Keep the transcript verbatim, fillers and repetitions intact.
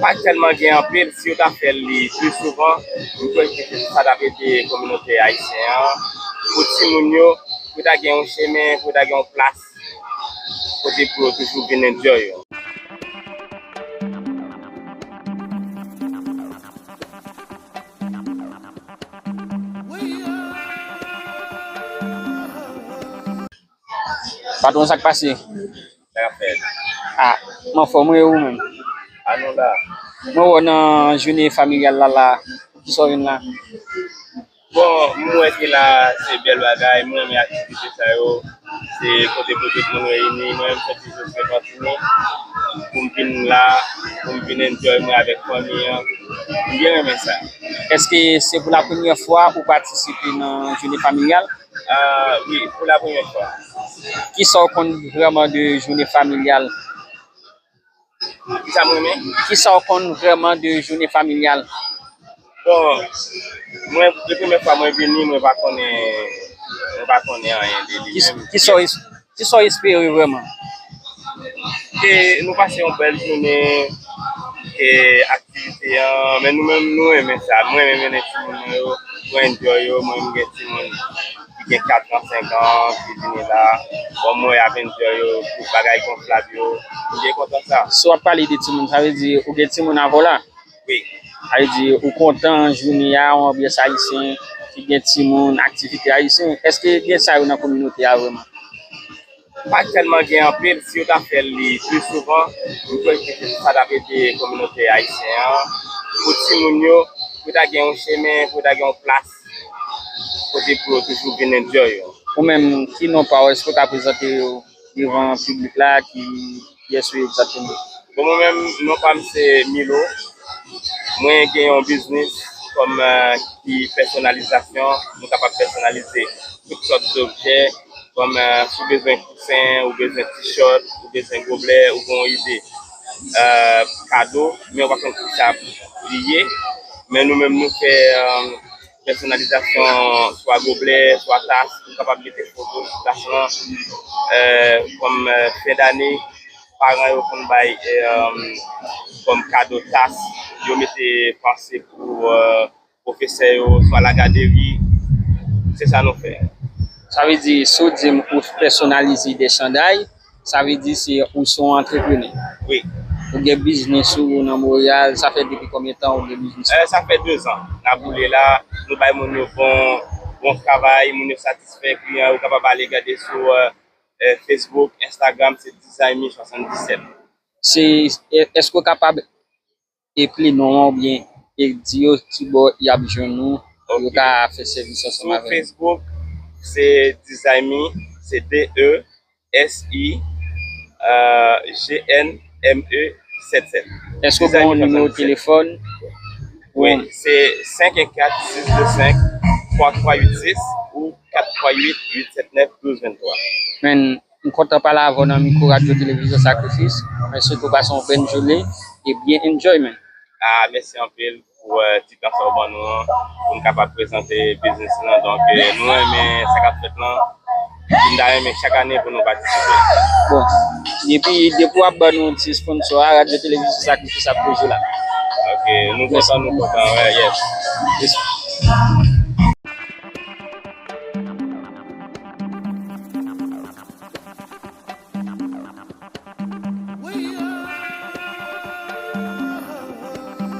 Pa tèlman gen anpil, si yo ta fè li pli souvan, m kwè ke sa t ap ede kominote ayisyen an, pou timoun yo, pou ta gen yon chemen, pou ta gen yon plas, kote pou yo toujou vin enjoy yo. Patwon, sa k pase? Sa k ap fèt? Ah, m anfòm wi, e ou menm? Ah, nou la. Mwen wè w nan jounen familyal la la. Poukisa w vin la? Bon, m wè ke la se bèl bagay, m renmen aktivite sa yo. Se kote pou tout moun reyini, mwen menm se toujou se kontinye pou m vin la, pou m vin enjoy mwen avèk fanmi an. M byen renmen sa. Èske se pou la premyè fwa ou patisipe nan jounen familyal? Ah, wi, pou la premyè fwa. Kisa w konn vrèman de jounen familyal? Kisa m renmen? Kisa w konn vrèman de jounen familyal? Bon, mwen, se premyè fwa mwen vini, mwen pa konnen, mwen pa konnen anyen de li menm. Kisa w es- kisa w espere vrèman? Ke nou pase yon bèl jounen, ke aktivite an, men nou menm nou renmen sa. Mwen renmen mennen timoun mwen yo, nou enjoy yo, mwen menm gen timoun ki gen kat an, senk an, ki vini la. Bon, mwen ap enjoy yo, tout bagay gonflab yo. M byen kontan sa. Si w ap pale de timoun, sa vle di ou gen timoun avè w la? Wi. Sa vle di ou kontan jounen an, yon anbyans ayisyen, ki gen timoun, aktivite ayisyen. Èske gen sa yo nan kominote a vrèman? Pa tèlman gen anpil, si yo ta fè li pli souvan, m kwè ke sa t ap ede kominote ayisyen an, pou timoun yo, pou ta gen yon chemen, pou ta gen yon plas, kote pou yo toujou vin enjoy yo. Ou menm, ki non pa w, èske w ka prezante w devan piblik la, ki, kiyès ou ye egzakteman? Bon, mwen menm, non pa m se Milo. Mwen gen yon biznis kòm, eh, ki pèsonalizasyon. Nou kapab pèsonalize tout sòt objè, kòm, eh, si w bezwen kousen, ou bezwen tichòt, ou bezwen goblè, ou gen yon ide, eh, kado, men ou pa konn kisa li ye. Men nou menm, nou fè, eh, pèsonalizasyon, swa goblè, swa tas, ou kapab mete foto sou tas lan, eh, kòm, eh, fen dane, paran yo konn bay, eh, kòm kado tas, yo mete panse pou, eh, pwofesè yo, swa lagaderi, se sa nou fè. Sa vle di, si w di m ou pèsonalize de chanday, sa vle di se ou se yon antreprenè. Wi. Ou gen biznis ou nan Monreyal, sa fè depi konbyen tan ou gen biznis? Eh, sa fè dezan n ap boule la, nou bay moun yo bon, bon travay, moun yo satisfè, kliyan yo kapab ale gade sou, eh, eh, Facebook, Instagram, se Design Me swasanndisèt. Se, e- èske w kapab eple non an oubyen e di yo kibò y ap jwenn ou pou yo ka fè sèvis ansanm avè w? Sou Facebook, se Design Me, se D E S I G N M E sèt sèt. Èske w gen yon nimewo telefòn? Wi, se senk en kat, sis de senk, twa twa uit sis ou kat twa uit, uit sèt nèf, douz venntwa. Men, M kontan pale avè w nan mikwo Radyo Televizyon Sakrifis. Mwen swete w pase yon bèl jounen e byen enjoy, man. Ah, mèsi anpil pou, eh, ti tan sa w ban nou an, pou n kapab prezante biznis lan. Donk, eh, nou renmen sa k ap fèt lan. N ta renmen chak ane pou nou patisipe. Bon, depi, depi w ap ban nou ti sponsò a, Radyo Televizyon Sakrifis ap toujou la. Ok, nou kontan, nou kontan, wè, yes.